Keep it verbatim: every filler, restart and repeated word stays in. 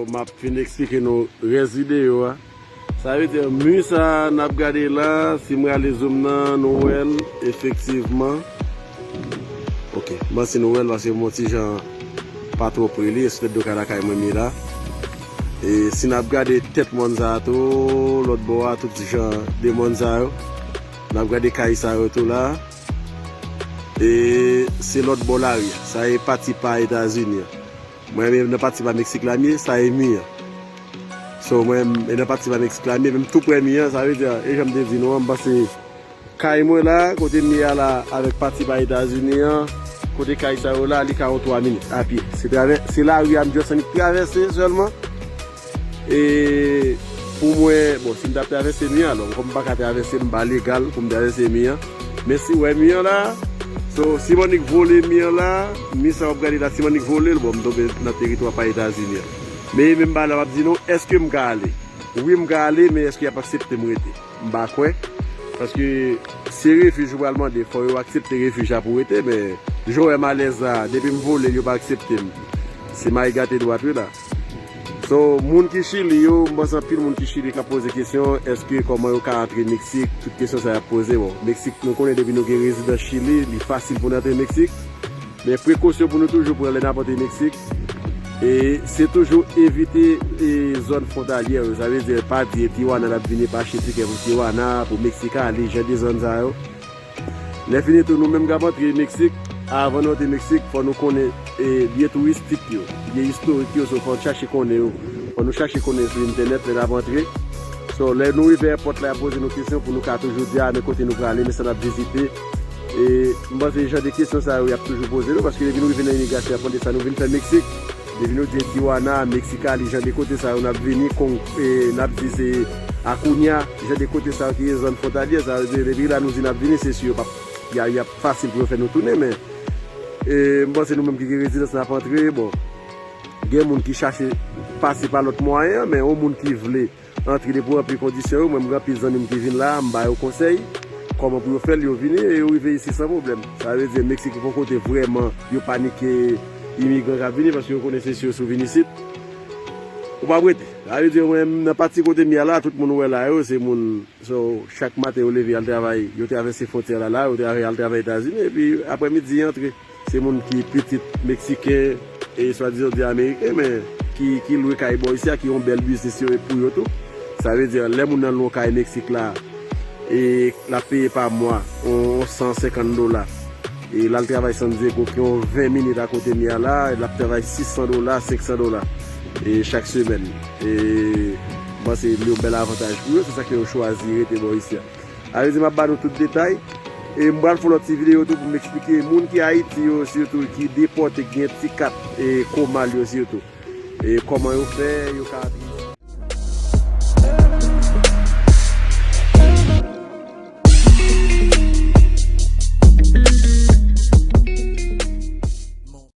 M ap fin eksplike nou rès videyo a. Sa vle di, mi sa n ap gade la, si m rale zoom nan, nou wè l, efektivman. Ok, m panse nou wè l, paske m yon ti jan pa twò pre li, e sou tèt do kay lakay mwen m ye la. E si n ap gade tèt mòn sa a tou, lòt bò a, tout jan de mòn sa yo. N ap gade kay sa yo tou la. E se lòt bò lari a. Sa e pati pa Etazini an. Mwen menm nan pati pa Meksik la m ye, sa e mi an. So mwen menm nan pati pa Meksik la m ye, menm tou prè mi an, sa vle di, e jan m te di nou an, m panse kay mwen la, kote m ye a la, avèk pati pa Etazini an, kote kay sa yo la, li ka yon twa minit a pye. Se travè-, se lari a m just annik travèse sèlman. E pou mwen, bon, si m t ap travèse mi an, alò, kòm m pa ka travèse, m pa legal pou m travèse mi an. Men si w wè mi an la, so, si m annik vole mi an la, mi sa w ap gade la, si m annik vole l, bon, m tonbe nan teritwa pa Etazini an. Men e menm bagay la m ap di nou, èske m ka ale? Wi, m ka ale, men èske y ap aksepte m rete? M pa kwè. Paske se refij ou pral mande, fò yo aksepte refij la pou w rete, men jan w wè m alèz la, depi m vole l, yo pa aksepte m. Se may gate dwat wi la. So, moun ki Chili yo, m panse anpil moun ki Chili k ap poze kesyon, èske kòman yo ka antre Meksik, tout kesyon sa y ap poze. Bon, Meksik, nou konnen depi nou gen rezidans Chili, li fasil pou n antre Meksik. Men prekosyon pou nou toujou pran lè n ap antre Meksik, e se toujou evite, e, zòn fwontalyè yo. Sa vle di, pa di e Tijuana n ap vini, pa achte tikè pou Tijuana, pou Meksika, li jan de zòn sa yo. Lè fini tou, nou menm k ap antre Meksik, avan nou antre Meksik, fò nou konnen, e, lye touristik yo, lye istorik yo, so fò n chache konnen yo. Fò nou chache konnen yo sou entènèt lè n ap antre. So, lè nou rive èpòt la, y ap poze nou kesyon pou nou ka toujou di, a, men kote nou prale, men sa n ap vizite. E m panse jan de kesyon sa yo, y ap toujou poze nou, paske depi nou rive nan imigrasyon, y ap mande sa nou vin fè Meksik. Depi nou di Tijuana, Mexicali, jan de kote sa yo n ap vini, kon, e, n ap di se Acuña, jan de kote sa yo ki se zòn fwontalyè, sa vle di depi la nou di n ap vini, se si yo p ap, y a, y ap fasil pou yo fè nou tounen, men, e, m panse nou menm ki gen rezidans n ap antre, bon, gen moun ki chache pase pa lòt mwayen an, men yon moun ki vle antre depi w ranpli kondisyon yo, mwen m gen anpil zanmi m ki vin la, m ba yo konsèy kòman pou yo fè l, yo vini e yo rive isit san pwoblèm. Sa vle di Meksik se yon kote vrèman yo panike imigran k ap vini paske yo konnen se si yo sou vin isit. Ou p ap rete. Sa vle di mwen nan pati kote m ye a la, tout moun ou wè la yo, se moun, so, chak maten yo leve al travay, yo travèse fwontyè la la, yo travay al travay Etazini, epi aprèmidi yo antre. Se moun ki pitit meksiken e swadizan di ameriken, men ki, ki lwe kay bò isi a, ki yon bèl biznis yo pou yo tou. Sa vle di, lè moun nan lwe yon kay Meksik la, e l ap peye pa mwa, yon san senkant dola. E l al travay San Diego, ki yon ven minit akote m ye a la, l ap travay sis san dola, senk san dola. E chak semèn. E m panse li yon bèl avantaj pou yo, se sa ke yo chwazi rete bò isi a. Sa vle di m ap ba nou tout detay. E m pral fè yon lòt ti videyo tou pou m eksplike moun ki Ayiti yo, sitou ki depòte, ki gen ti kat e komal yo sitou. E kòman yo fè, yo ka antre